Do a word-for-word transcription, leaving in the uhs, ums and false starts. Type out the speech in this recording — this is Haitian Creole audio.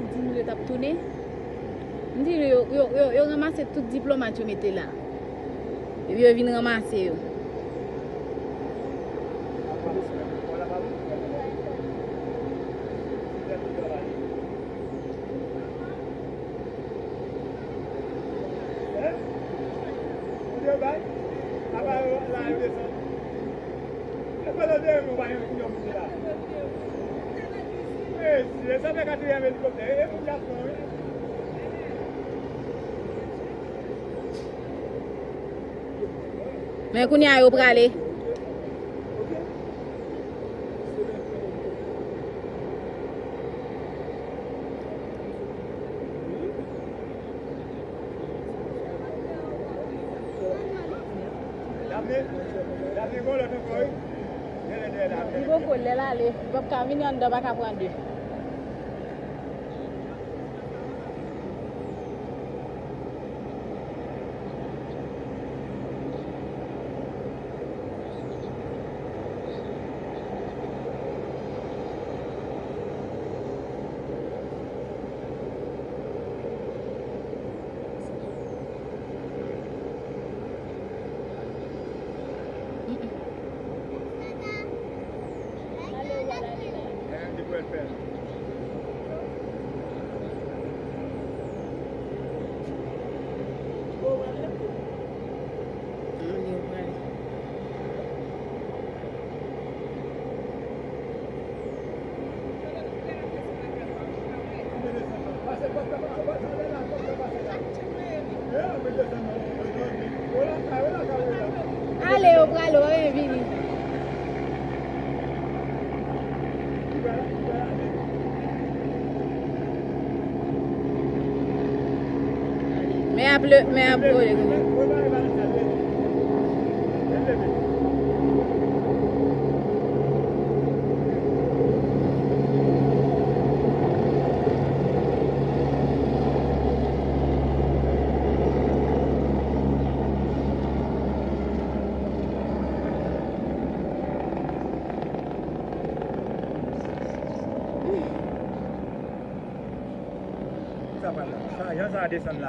Di nou yo t ap tounen. M di nou yo, yo, yo, yo ranmase tout diplomat yo mete la. Epi yo vin ranmase yo. Men kounye a yo prale. Li poko lè l ale, li p ap ka vini anndan, pa ka pran de. Ale, yo prale, yo pa vini. Men ap le, men ap vole kounye a. Sa pral la. Sa, jan sa a desann la.